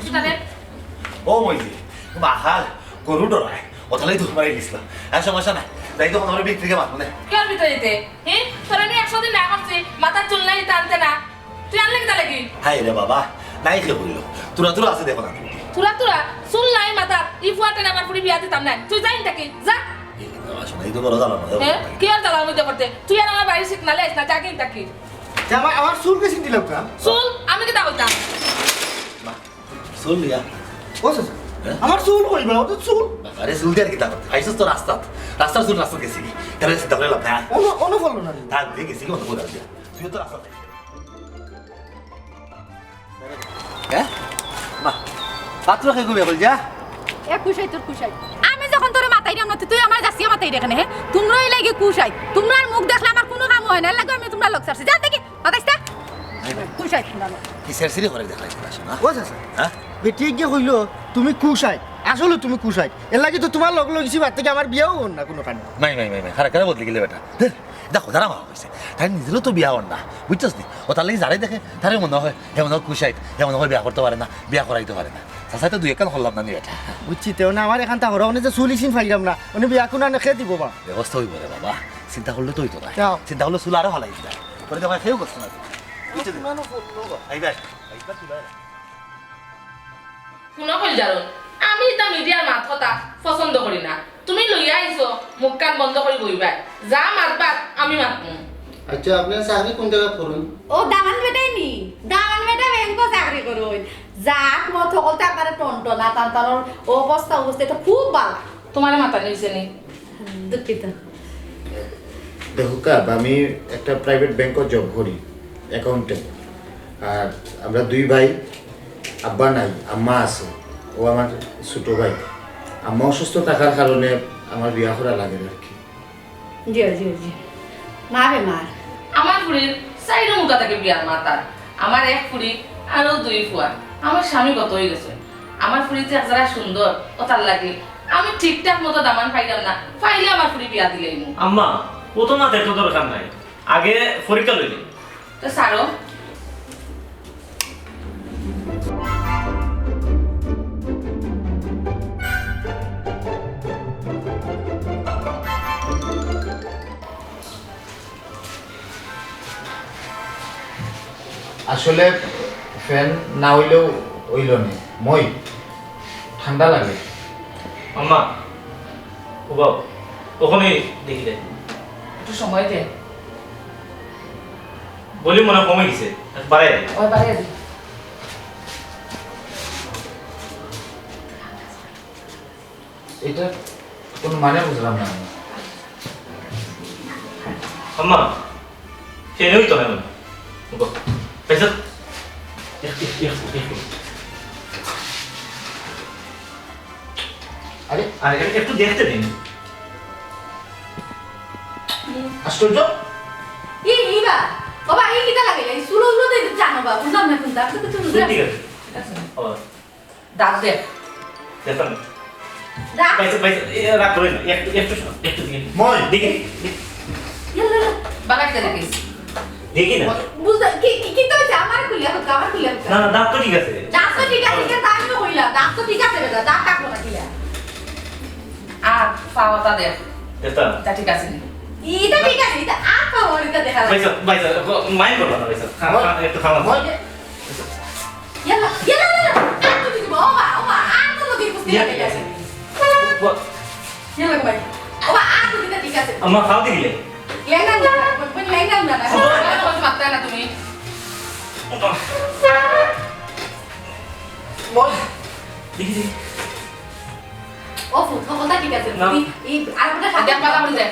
কিতা রে? ও মইজি, মাখাল, গরু ডরায়, ওটালাই তো মারি গেছিল। আর সমস্যা নাই, যাই তো আমার বিক্রিকে মারবো না। কে আর ভিতরে দিতে? হে? তোরা নিয়ে একশো দিন না করছি, মাথার চুল নাই টানতে না। তুই আনলে কিতা লাগি? হায় রে বাবা, নাই কে বললো। তোরা তোরা আছে দেখো না। তোরা তোরা, চুল নাই মাথাত, ই ফুয়াটারে আমার ফুড়ি বিয়া দিতাম না। তুই যাইন থাকি, যা। এই বাবা, শোনা, এই তো বড় জ্বালা না, হে? কি আর জ্বালা আমি তো করতে? তুই আর আমার বাড়ির সিকনালে আইস না, যা গিন থাকি। যে আমার, আমার চুল কে সিন দিলাম কা? চুল? আমি কিতা কইতাম? মা, চুল দিয়া। ও চাচা, হ্যাঁ? আমার চুল কই বা? ও তো চুল। আরে চুল দিয়া আর কিতা করতে? আইসস তো রাস্তাত। রাস্তার চুল রাস্তাত গেছে কি? তাহলে চিন্তা করে লাভ নাই। অনো, অনো ফলো না রে। থাক, দিয়ে গেছি কি অনো ফলো দিয়া। তুই তো রাস্তাত। হ্যাঁ? বাহ, পাত্র কে ঘুমিয়ে বল যা। এ কুশাই তোর কুশাই। আমি যখন তোরে মাতাইরাম না, তুই আমার জাসিয়া মাতাইরে কেনে, হে? তোমরা অইলায় গি কুশাই। তোমরার মুখ দেখলে আমার কুনু কাম অয় না, এর লাগি আমি তোমরার লগ ছাড়ছি। যান থাকি, মাতাইস না। কুশাই তোমরা। কি সেরসিরি করে দেখাইছে না, শোনা? ও চাচা, হ্যাঁ? বেটি গিয়ে কইলো, "তুমি কুশাই।" আসলে তুমি কুশাই। এর লাগি তো তোমার লগ লইছি, বাদ থেকে আমার বিয়াও অর না কুনু কারণে। মাই, মাই, মাই, মাই, খারাপ করে বদলে গেলে বেটা। ধুর, দেখো, যারা মা কইছে, তাই নিজেরও তো বিয়া অর না, বুঝছস নি? ও তার লাগি যারাই দেখে, তারে মনে হয়, হে মনে হয় কুশাইত, হে মনে হয় বিয়া করতে পারে না, বিয়া করাইতে পারে না। চাচাই তো দুই একখান করলাম না নি বেটা। বুঝছি, তে মানে আমার এখান তা হরা, মানে যে চুল ইসিন পাইলাম না, মানে বিয়া কোন আনে খে দিব বা? ব্যবস্থা হইব রে বাবা, চিন্তা করলে তো হইতো না। যাও। চিন্তা করলে চুল আরো ভালাই দিতা। করে দেখো, কেউ করছে না। বুঝছো নি? আইবা, আইবা, তুই আয়। হুনো কইলজারুন, আমি ইতা মিডিয়ার মাত কথা পছন্দ করি না। তুমি লইয়া আইছো, মুখখান বন্ধ করি বইবায়। যা মাতবার, আমি মাতমু। আচ্ছা, আপনারা চাকরি কোন জায়গায় করেন? ও দামান বেটাই নি? দামান বেটা ব্যাংকো চাকরি করইন। জাত মত হকলতা একবারে টনটনা, তান তানোর অবস্থা অবস্থা তো খুব ভালা। তোমারে মাতানি অইছে নি? দুঃখিত। দেখো কাব, আমি একটা প্রাইভেট ব্যাংকো জব করি, অ্যাকাউন্টেন্ট। আর আমরা দুই ভাই, আব্বা নাই, আম্মা আছে, ও আমার ছোট ভাই। আম্মা অসুস্থ থাকার কারণে আমার বিয়া করা লাগে না আর কি। জি, জি, জি। মা বেমার। আমার ফুড়ির চাইরো মুখা থাকি বিয়ার মাত আর। আমার এক ফুড়ি আরো দুই ফুয়া। আমার স্বামী গত অই গেছে। আমার ফুড়ি যে এক জারা সুন্দর, অতার লাগি আমি ঠিকঠাক মতো দামান পাইলাম না, পাইলে আমার ফুড়ি বিয়া দিলাইমু। আম্মা, অত মাতার তো দরকার নাই, আগে পরীক্ষা লইলে। তো ছাড়ো। আসলে ফ্যান না অইলেও অইলো নে, মই ঠান্ডা লাগে। আম্মা, ও বাবু, ওখানে দেখি দে। একটু সময় দে। ভলিউম মনে হয় কমে গেছে, বাড়াই দে। ওই বাড়াই দে। এটা কোনো মানে বুঝলাম না আমি। আম্মা, সে নেই তো এখন। ওগো, পয়সা। এক, এক, এক, এক। আরে, আরে, একটু দেখতে দিন। আশ্চর্য। ই, ইবা, বাবা, এই কিতা লাগাইলা? এই চুলো উলো দিয়ে জানো বা, বুঝলাম না কোনটা। আমি তো কিছু বুঝলাম না। ঠিক আছে। আবার। দাঁত দেখ। দেখো না। দাঁত। পাইছে, পাইছে। এ, রাগ করে না। একটু, একটু শোনো, একটু দিকে। মই। দেখি, দেখি। ইয়াল্লা, ইয়াল্লা। বাগাইতে দেখিস। দেখি না। বুঝতে, কি, কি, কি তো হয়েছে? আমার খুলিয়া হোক, আমার খুলিয়া হোক। না, না, দাঁত তো ঠিক আছে। দাঁত তো ঠিক আছে, কিন্তু আমিও কইলাম, দাঁত তো ঠিক আছে বেটা, দাঁত কাটবো না কিলা। আর পাওয়াটা দেখ। দেখতাম। তা ঠিক আছে নি? ইটা ঠিক আছে, ইটা আর পাওয়ার ইটা দেখা লাগে। ভাই সাহেব, ভাই সাহেব, mind করবা না ভাই সাহেব। খা-, খা-, একটু খাওয়া। ইয়াল্লা, ইয়াল্লা, ইয়াল্লা, আর তুমি দিব, ওবা, ওবা, আর তো লগে কুস্তি লাগে আছে। ইয়াল্লা ভাই, ওবা, আর তুমি ঠিক আছে। আমার খাওয়া দিলে? লেঙ্গা না, লেঙ্গা না। মারতে না তুমি। বল। দেখি, দেখি। ও ফুট, কথা ঠিক আছে। না। তুমি এই আর একটা সাথে কথা বলতে।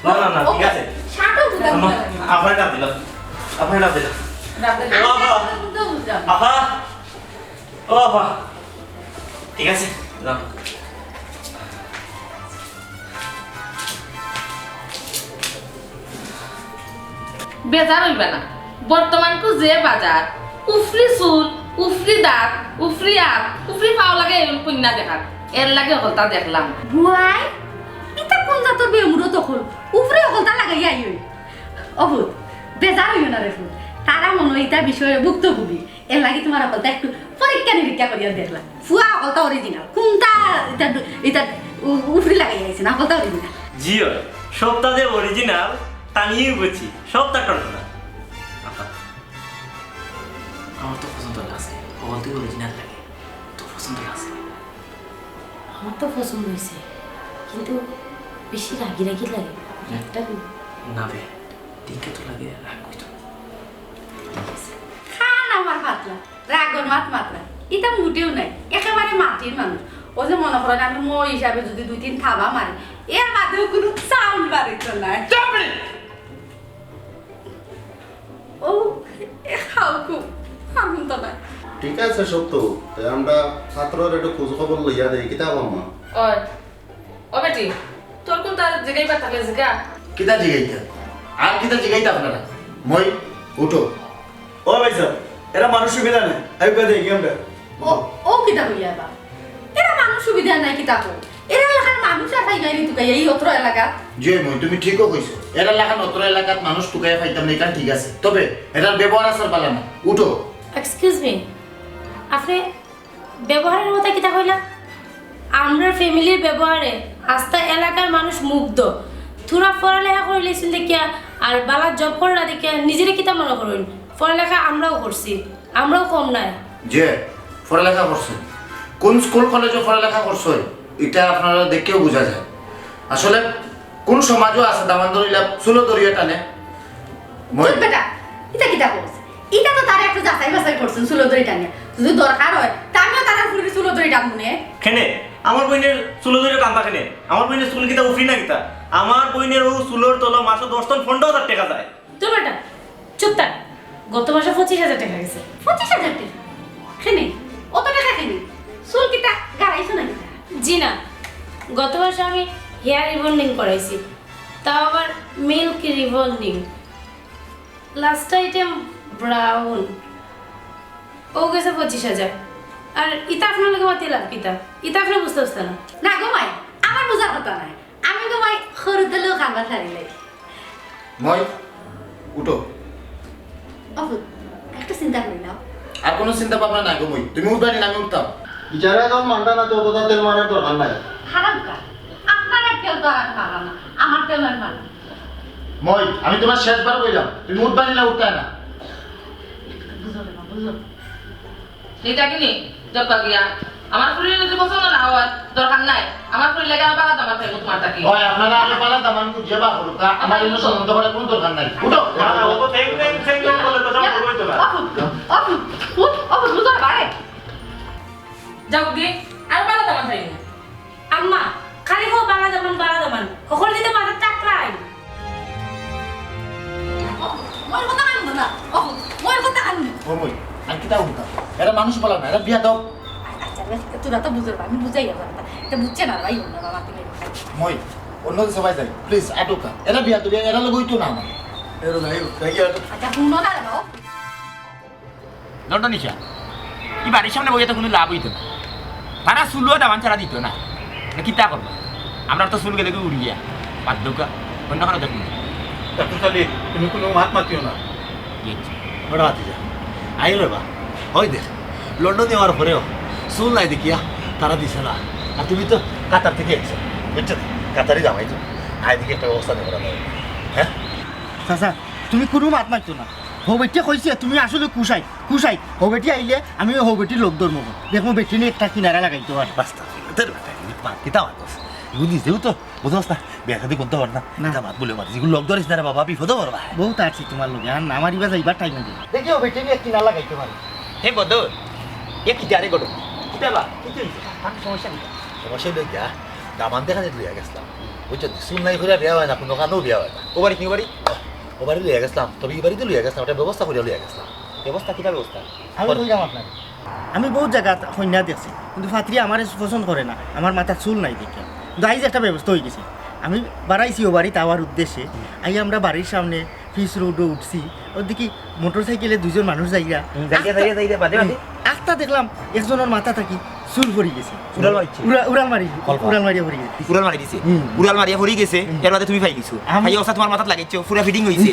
না, না, না, ঠিক আছে। শার্টও বুঝলাম না। আপনার ডাক দিলাম। আপনার ডাক দিলাম। ডাক দিলাম। ও বাবা। বুঝলাম। আহা। ও বাবা। ঠিক আছে। যাও। বেজার অইবা না। বর্তমানকু যে বাজার, উফরি চুল, উফরি দাঁত, উফরি আত, উফরি পাও লাগে এমন কইন্যা দেখার। এর লাগি হকলতা দেখলাম। বুয়াই, ইতা কোন জাতর বেমুরত অকল? উফরি হকলতা লাগাইয়া আইও। ও ফুত, বেজার অইও না রে ফুত। তারা মনো অয় ইতা বিষয়ে ভুক্তভোগী। এর লাগি তুমার হকলতা একটু পরীক্ষা নিরীক্ষা করিয়া দেখলাম। ফুয়া হকলতা original। কোনটা ইতা, ইতা উ-, উফরি লাগাইয়া আইছে না, হকলতা original। জি অয়, সবতা যে original, তা নিয়াউ বুঝছি। সবতা ঘটনা। আপা, আমার তো পছন্দ লাগছে, হকলতা original লাগে, তো পছন্দ লাগছে। আমার তো পছন্দ অইছে, কিন্তু বেশি রাগি রাগি লাগে, রাগটা কই? না বে, দেখে তো লাগে রাগ অইতো। খান আমার পাতলা, রাগর মাত মাতরা, ইতা মোটেও নাই, একেবারে মাটির মানুষ। ও যে মনো করইন আমি মই হিসাবে যদি দুই তিন থাবা মারি, এর বাদেও কুনু sound বারইতো নায়। চুপ রে! ও, এ খাও খুব, আর হুনতো না। ঠিক আছে, সত্য। তে আমরা ছাত্রর একটু খোঁজ খবর লইয়া দেই, কিতা কও মা? ওই, ও বেটি, তোর কুনতা জিগাইবার থাকলে জিগা। কিতা জিগাইতা? আর কিতা জিগাইতা আপনারা? মই, উঠো। ও ভাই সাহেব, এরা মানুষ সুবিধা নাই। আমি কই দেখি আমরা। ও, ও কিতা কইলা বা? এরা মানুষ সুবিধা নাই কিতা কও? এরা লাখান মানুষ আর পাইবায়নি তুকাইয়া এই অত্র এলাকাত। জি মই, তুমি ঠিকও কইছো। এরা লাখান অত্র এলাকাত মানুষ তুকাইয়া পাইতাম না, ইখান ঠিক আছে। তবে এরার ব্যবহার আচার বালা না। উঠো। Excuse me, আপনে ব্যবহারের কথা কিতা কইলা? আমরার ফ্যামিলির ব্যবহারে আস্তা এলাকার মানুষ মুগ্ধ। থুড়া পড়ালেখা করিলিছইন দেখিয়া আর বালা জব কররা দেখিয়া নিজেরে কিতা মনো করইন? পড়ালেখা আমরাও করছি, আমরাও কম নায়। যে পড়ালেখা করছইন, কোন স্কুল কলেজো পড়ালেখা করছইন, ইটা আপনারা দেখিয়াউ বুঝা যায়। আসলে কোন সমাজো আছে দামান ধরিলা চুলো ধরিয়া টানে? মই- চুপ বেটা, ইতা কিতা কস? ইতা তো তারে একটু যাচাই বাছাই করছইন চুলো ধরি টানিয়া। যদি দরকার অয়, তে আমিও তারার ফুরির চুলো ধরি টানমু নে। কেনে? আমার বইনের চুলো ধরি টানতা কেনে? আমার বইনের চুল কিতা উফরি না কিতা? আমার বইনের অউ চুলর তলো মাসো দশ টন পনরো হাজার টেকা যায়। চুপ বেটা, চুপ থাক। গত মাসো পঁচিশ হাজার টেকা গেছে। পঁচিশ হাজার টেকা? কেনে? অত টেকা কেনে? চুল কিতা গাড়াইছো না কিতা? জি না, গত মাসো আমি hair rebonding করাইছি, তাও আবার milk rebonding। Last item brown। অউ গেছে পঁচিশ হাজার। আর ইতা আপনার লগে মাতিয়া লাভ কিতা? ইতা আপনে বুঝতা বুঝতা না। না গো মাই, আমার বুঝার কথা নায়। আমি গো মাই, হুরুতালু খাবার সারি লাই। মই, উঠো। অবু, একটা চিন্তা করি নাও। আর কুনু চিন্তা ভাবনা নাই গো মই। তুমি উঠবায় নি না আমি উঠতাম? ইতারে যখন মানতা না, তো অততা তেল মারার দরকার নাই। হারামকা, আপনার তেল তো আর আমি মারলাম না, আমার তেল আমি মারলাম। মই, আমি তুমার শেষবার কইলাম, তুমি উঠবায় নি না উঠতায় না? বুঝো না, বুঝো। নিতা কিনি, জব্বা গিয়া। আমার ফুরির যদি পছন্দ না অয়, দরকার নাই। আমার ফুরির লাগি আমি বালা দামান পাইমু তুমার থাকি। ওই, আপনারা আরো বালা দামান খুজিয়া বার করুক্কা, আমার ইনো সন্দেহ করার কুনু দরকার নাই। উঠো। না, না, ও তো ঠেং, ঠেং, ঠেং, ঠেং করলে তো সব অফু, অফু, অফু, বুঝো না বারে। যাও গি, আরো বালা দামান পাইমু। আম্মা, খালি কও বালা দামান, বালা দামান। হকল দিতে মাথাত টাকলাই। ও, মোর কথা কানো না। ও, মোর কথা কানো না। ও মই, আর কিতা হুনতাম? এরা মানুষ বালা না, এরা বেয়াদব। আচ্ছা, আচ্ছা, তোরা তো বুঝর না, আমি বুঝাই না, এটা বুঝছে না, ভাই, না, বাবা, তুমি। মই, অন্য সবাই যাই, please, আটকা। এরা বেয়াদব, এরা লগে অইতো না আমার। এরা যাই হোক, তাই কি আর আচ্ছা, হুনো না, বাবা। লন্ডনি সাব, ই বাড়ির সামনে বইয়া তো কুনু লাভ অইতো না। তারা চুলো দামান ছাড়া দিতো না। এটা কিতা করবা? আমরার তো চুল গেলেগি উড়িয়া। বাদ দেউক্কা, অন্য কারো দেখমু। ডাক্তার সাহেব, তুমি কুনু মাত মাতিও না। জি, জি। ওটা মাতি যা। আইল রে বা। ওই দেখ, লন্ডনি অওয়ার পরেও চুল নাই দেখিয়া তারা দিছে না। আর তুমি তো কাতার থাকি আইছো, বুঝছো নি? কাতারি জামাই তো। আয় দেখি একটা ব্যবস্থা নিয়ে করা যায়। হ্যাঁ? চাচা, তুমি কুনু মাত মাতিও না। হউ বেটিয়ে কইছে, তুমি আসলে কুশাই, কুশাই। হউ বেটি আইলে আমি অউ হউ বেটির লগ ধরমু। দেখমু বেটিয়ে নি একটা কিনারা লাগাইতে পারে। বাস্তা, তোর বেটা, এই মাত কিতা মাতস? ইগু নিজেও তো বুঝস না, বিয়া শাদি করতে পার না। না। তা মাত বলে মাতিস, ইগু লগ ধরিস না রে বাবা, বিপদো পড়বা। বউত আছি তুমার লগে, আর না মারিবা যাইবার টাইম অইবো। দেখি অউ বেটিয়ে নি এক কিনারা লাগাইতে পারে। হে বদর, এ কিতা রে ঘটনা? কিতা বা? কিতা অইছে? আমি সমস্যা কিতা? সমস্যা অইলো গিয়া, দামান দেখাত লইয়া গেছলাম। বুঝছো নি? চুল নাই করিয়া বিয়া অয় না, কুনু কারণেও বিয়া অয় না। অউ বাড়িত নি, অউ বাড়িত? অউ বাড়িত লইয়া গেছলাম, তবে ই বাড়িত লইয়া গেছলাম, একটা ব্যবস্থা করিয়া লইয়া গেছলাম। ব্যবস্থা? কিতা ব্যবস্থা? আমি কইরাম আপনারে। আমি বউত জাগাত কইন্যা দেখছি, কিন্তু ফাত্রি আমারে পছন্দ করে না, আমার মাথাত চুল নাই দেখিয়া। কিন্তু আইজ একটা ব্যবস্থা অইগেছে। আমি বারাইছি অউ বাড়িত আওয়ার উদ্দেশ্যে, আইয়া আমরা বাড়ির সামনে পিচ রোডো উঠছি, অউ দেখি মোটরসাইকেলে দুইজন মানুষ যাইরা। হুম, যাইরা, যাইরা, যাইরা, বাদে, বাদে। আখতা দেখলাম একজনর মাথা থাকি চুল পড়ি গেছে। উড়াল মারছে। উড়া-, উড়াল মারি, কলপা। উড়াল মারিয়া পড়ি গেছে। উড়াল মারি দিছে। হুম। উড়াল মারিয়া পড়ি গেছে, হুম। এর বাদে তুমি পাই গেছো। আমি পাইয়া অবস্থা তুমার মাথাত লাগাইছো, পুরা ফিটিং অইছে।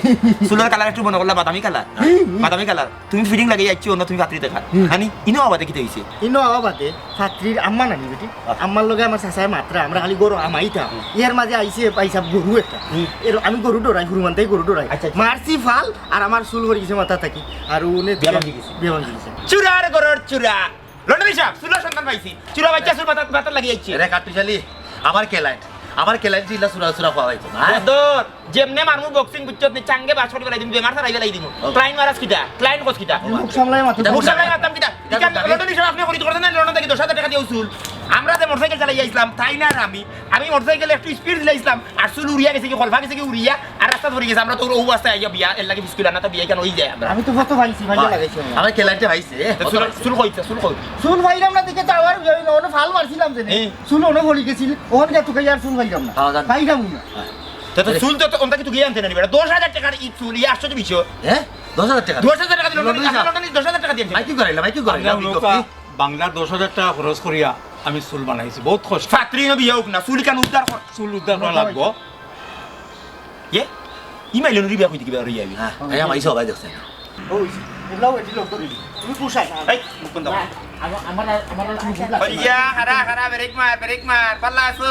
চুলর কালার একটু মনে করলা বাদামি কালার। হুম। বাদামি কালার। তুমি ফিটিং লাগাইয়া আইছো, অন্য তুমি ফাত্রি দেখার। হুম। আনি, ইনো আওয়াতে কিতা অইছে? ইনো আওয়াতে ফাত্রির আম্মা নানি বেটি। আচ্ছা। আম্মার লগে আমার চাচায় মাতরা, আমরা খালি গরু হামাইতাম। হুম। এর মাঝে আইছে ভাইসাব গরু একটা। হুম। এর আমি গরু ডরাই, হুরুমান্তাই গরু ডরাই। আচ্ছা, আচ্ছা। মারছি ফাল, আর আমার চুল পড়ি গেছে মাথা থাকি। আর অনে বিয়া ভাঙ্গি গেছে। বিয়া ভাঙ্গি গেছে। চুরার ঘরর চুরা। লন্ডনী সাব, চুরার সন্ধান পাইছি। চুরা বাইচ্চা চুল মাথাত, মাথাত লাগি আইছে। রে কাট্টুশালী, আমার client, আমার client ইলা চুরা, চুরা কওয়া অইতো না। বদর, যেমনে মারমু boxing বুঝছত নি, চাঙ্গে বাস করি ফালাই দিমু, বেমার সারাই ফালাই দিমু। ও। Client মারাস কিতা? Client কস কিতা? মুখ সামলাই মারতে মুখ সামলাই মারতাম কিতা? ইটা লন্ডনী সাব আপনে করি ধরছেন না, লন্ডন থাকি দশ হাজার টেকা দিয়া চুল। আমরা যে মোটরসাইকেল চালাইয়া আইছলাম, তাই না আর আমি, আমি মোটরসাইকেলে একটু speed দিলাইছলাম, আর চুল উড়িয়া গেছে কি, কলফা গেছে কি উড়িয়া, আর রাস্তাত পড়ি গেছে। আমরা তো অউ অবস্থায় আইয়া বিয়া, এর লাগি ফিস কইলা না, তো বিয়া কেনে অই যায় আমরা। আমি তো ফটো পাইছি, ভাইয়া বাহ। লাগাইছি আমরা। আমার client-এ পাইছে। তো চুল, চুল কই, চুল কই? চুল পাইলাম না দেখে তো আবার ওই, ওই, ওই ফাল মারছিলাম যে। হুম। চুল অনো পড়ি গেছিল, অনো গিয়া তুকাই আর চুল পাইলাম না। হ্যাঁ, জানি। পাইলাম না। হ্যাঁ। তো, তো চুল তো, তো অনটা কি তুকাই আনতে না নি বেটা? দশ হাজার টেকার ই চুল, ই আশ্চর্য বিষয়। হ্যাঁ? দশ হাজার টেকা? দশ হাজার টেকা দিল, লন্ডনী সাব। লন্ডনী দশ হাজার টেকা দিয়েছে। মাইকি করাইলা, মাইকি করাইলা, আমরা বিপ্লব। বাংলা দশ হাজার টেকা খরচ করিয়া আমি চুল বানাইছি, বউত কষ্ট। ফাত্রি নবী হোক না, চুল ইখান উদ্ধার কর। চুল উদ্ধার করা লাগবো। এ? ই মাইলনরি বিয়া কইতে কিবা রইয়া আইবি? হ্যাঁ, এই আমার এই সবাই দেখছে। ওই, এগুলাও এটি লোক ধরে। তুমি কুশাই। এই, মুখ বন্ধ কর। আমার, আমার, আমার, আমার, ওই ইয়া, হারা, হারা, ব্রেক মার, ব্রেক মার, পাল্লা আসো।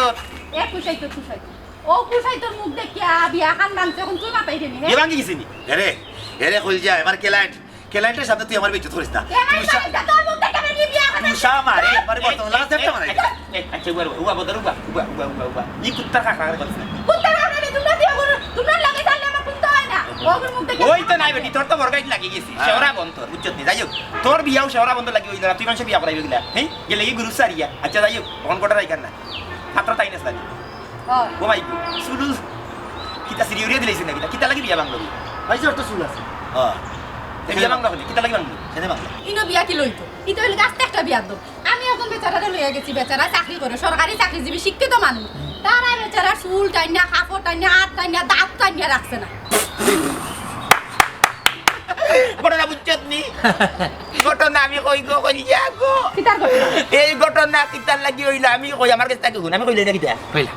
এ কুশাই তো, কুশাই তো। ও কুশাই তোর মুখ দেখিয়া বিয়া খান ভাঙছে, এখন তুই মাতাই দিলি, হ্যাঁ? বিয়া ভাঙি গেছে নি? এরে, এরে, কইল যা, আমার client। Client-এর সামনে তুই আমার বেইজ্জত করিস না। এ ভাই, তুই সা-, ভাই, তোর মুখ দেখে আমি বিয়া করতে তুই সা-, মারে, একবারে এ, বর্তমান last এ, একটা মারাই। এ, এ, আচ্ছা, উবা, উবা, বদর, উবা, উবা। ই কুত্তার কাকড়া করে করিস না। কুত্তার কাকড়া রে, তোমরা বিয়া করো, তোমরা লগে থাকলে আমার কুত্তা হয় না। ও আমার মুখ দেখে ওই তো নাই বেটি, তোর তো বরগাইত লাগি গেছি। হ্যাঁ। শেওরা বন্ধ, বুঝছত নি? যাই হোক, তোর বিয়াও শেওরা বন্ধ লাগি অইল না, তুই মানুষের বিয়া করাইবে গিলা। হ্যাঁ? গেলে কি গুরু সারিয়া? আচ্ছা, যাই হোক, অখন কটার আইকার না। মাত্র তাই না সারি। ও। ও ভাই, চুল কিতা সিরি উড়িয়া দিলাইছে না কিতা? কিতা লাগি বিয়া ভাঙলো? ভাই, যে অত চুল আছে। ও। এই বিয়া ভাঙলো কেনে? কিতা লাগি ভাঙলো? কেনে ভাঙলো? ইনো বিয়া কি লইতো? ইতা অইল আস্তা একটা বিয়াদব। আমি অখন বেচারারে লইয়া গেছি, বেচারা চাকরি করে, সরকারি চাকরিজীবী, শিক্ষিত মানুষ। তারা বেচারা চুল টাইনা, কাপড় টাইনা, আত টাইনা, দাঁত টাইনা রাখছে না। ঘটনা বুঝছত নি? ঘটনা আমি কই গো, কই যা গো। কিতার ঘটনা? এই ঘটনা কিতার লাগি অইল আমি কই, আমার গেছ থাকি হুন, আমি কইলে না কিতা? কইলা।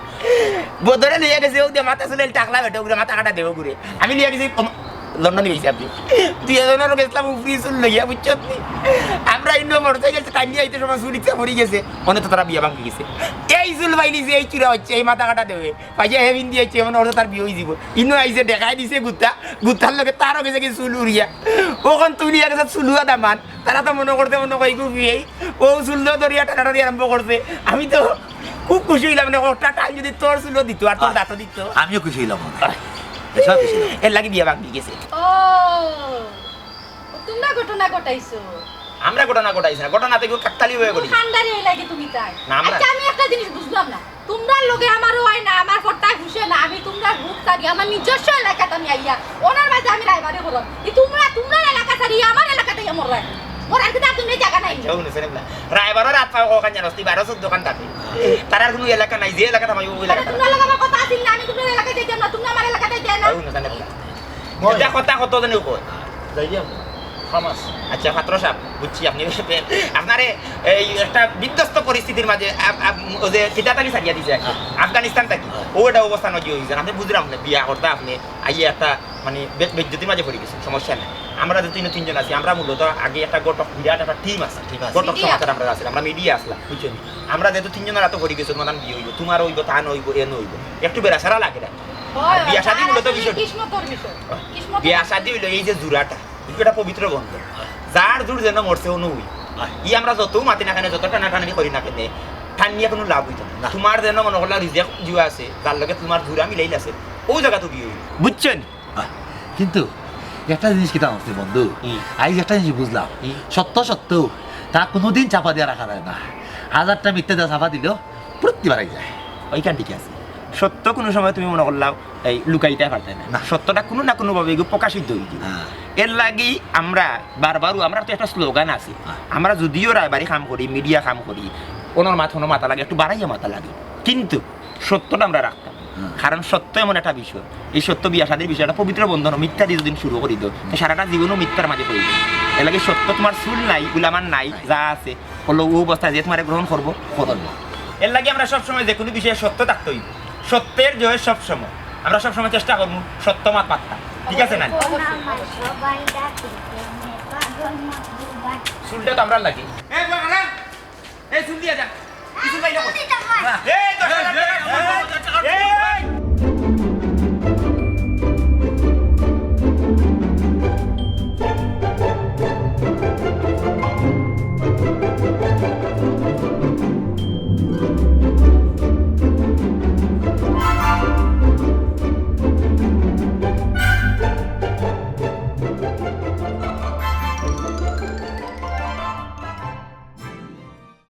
বদরে লইয়া গেছে, ও দে মাথা চুলে টাকলা বেটা, ওগুরে মাথা কাটা দেবো ঘুরে। আমি লইয়া গেছি, ওম, লন্ডনে গেছি আপনি। দুই এজনর গেছলাম উপরি চুল লইয়া, বুঝছত নি? আমরা ইনো মোটরসাইকেল টানিয়া আইতে সময় চুল ইচ্ছা পড়ি গেছে, অনে তো তারা বিয়া ভাঙি গেছে। এই চুল বাইলি যে এই চুরা হচ্ছে, এই মাথা কাটা দেবে। পাইয়া হে বিন্দি আইছে, এমন অর্থ তার বিয়া অই যিবো। ইনো আইছে, দেখাই দিছে গুতা, গুতার লগে তারও গেছে কি চুল উড়িয়া। অখন তুলিয়া গেছে চুলুয়া দামান। তারা তো মনো করতে মনো কয়, "ইগু বিয়ে।" ও চুল ধরিয়া টানাটানি আরম্ভ করছে। আমি তো খুব খুশি অইলাম, মানে, ওটা টান যদি তোর চুলও দিত আর তোর আহ, দাঁতও দিত। আমিও খুশি অইলাম, মনে হয়। এসব খুশি অইলাম। এর লাগি বিয়া ভাঙি গেছে। ও, তুমরা ঘটনা ঘটাইছো? আমরা ঘটনা ঘটাইছি না, ঘটনা তো কেউ কাকতালি হয়ে ঘটি। খান্ডারি অই লাগে তুমি তাই। না, আমরা আচ্ছা, আমি একটা জিনিস বুঝলাম না। তুমরার লগে আমারও অয় না, আমার পট্টায় ঘুষে না, আমি তুমরার ভূত থাকি, আমার নিজস্ব এলাকাত আমি আইয়া, ওনার মাঝে আমি রায়বারি করলাম। ই তুমরা, তুমরার এলাকা ছাড়ি আমার এলাকাত আইয়া মররায়। মরার কিতা তুমি জাগা নাই? যাও না, সেরে বলা। রায়বারর রাত পাও কখন জানোস, তুই বারো চোদ্দ খান থাকি। তারার কুনু এলাকা নাই, যে এলাকাত আমি ওই আরে, এলাকাত। তুমরার লগে আমার কথা আছিল না, আমি তুমরার এলাকাত যাইতাম না, তুমরা আমার এলাকাত আইতায় না। যাও না, সেরে বলা। এটা কথা কত জানি কয়। যাই গিয়া আমরা। খামাস। আচ্ছা, পাত্র সাহেব, বুঝছি আপনি। আপনারে এই একটা বিধ্বস্ত পরিস্থিতির মাঝে আপ-, আপ-, ও যে কিতা থাকি ছাড়িয়া দিছে আর কি, হ্যাঁ। আফগানিস্তান থাকি। হ্যাঁ। ও এটা অবস্থা নজির হয়েছে। আপনি বুঝলাম না, বিয়া করতে আপনি আইয়ে একটা মানে বে-, বেইজ্জতির মাঝে পড়ি গেছইন, সমস্যা নাই। আমরা যেহেতু ইনো তিনজন আছি, আমরা মূলত আগে একটা ঘটক, বিরাট একটা টিম আছে, টিম আছে। ঘটক মিডিয়া। সমাজের আমরা আছি, আমরা মিডিয়া আছলাম, বুঝছইন? আমরা যেহেতু তিনজন আর তো পড়ি গেছি, মাদান বিয়া অইব, তোমার অইব, তান অইব, এন অইব, একটু বেড়াছেড়া লাগে না। হয়, বিয়া শাদী হয়, মূলত আসলে বিষয় কিসমতর বিষয়। কিসমতর বিয়া শাদী অইলো এই যে জুড়াটা, এটা একটা পবিত্র বন্ধন। যার জুড় যেন মরছে অনু অই। ই আমরা যত মাতি না কেন, যত টানাটানি করি না কেন, টানিয়া কোনো লাভ অইতো না। না। তোমার যেন মনে করলা রিজেক্ট জুয়া আছে, যার লগে তোমার জুড়া মিলাইল আছে, ওই জায়গা তো বিয়া অইব। বুঝছইন? আহ, কিন্তু একটা জিনিস কিতা আছে বন্ধু, হুম। আইজ একটা জিনিস বুঝলাম, হুম। সত্য সত্য, তা কোনোদিন চাপা দিয়া রাখা যায় না। হাজারটা মিথ্যা দিয়া চাপা দিলেও প্রতি বাড়াই যায়। ওইখান ঠিক আছে। সত্য কোনো সময় তুমি মনে করলাও এই লুকাইতে পারতে না। না। সত্যটা কোনো না কোনো ভাবে এগু প্রকাশিত অইব। হ্যাঁ। এর লাগি আমরা বারবারও, আমরা তো একটা স্লোগান আছে। হ্যাঁ। আমরা যদিও রায়বাড়ি কাম করি, মিডিয়া কাম করি, ওনার মাথা, ওনার মাথা লাগে, একটু বাড়াইয়া মাথা লাগে, কিন্তু সত্যটা আমরা রাখতাম। হ্যাঁ। কারণ সত্য এমন একটা বিষয়, এই সত্য বিয়া শাদীর বিষয় একটা পবিত্র বন্ধন, মিথ্যা দিয়ে যদি শুরু করি দেও, তো সারাটা জীবনও মিথ্যার মাঝে পড়ি যাই। এর লাগি সত্য তোমার চুল নাই, গুলামান নাই, যা আছে, হলো ও অবস্থায় যে তোমারে গ্রহণ করবো, করবো না। এর লাগি আমরা সবসময় যে কোনো বিষয়ে সত্য থাকতে অইব। সত্যের জয় সবসময়। আমরা সবসময় চেষ্টা করবো সত্য মাত পাত্তা। ঠিক আছে না? চুলটা তো আমরা লাগি। এই চুল দিয়া যা। এই চুল বাইরে কর। এই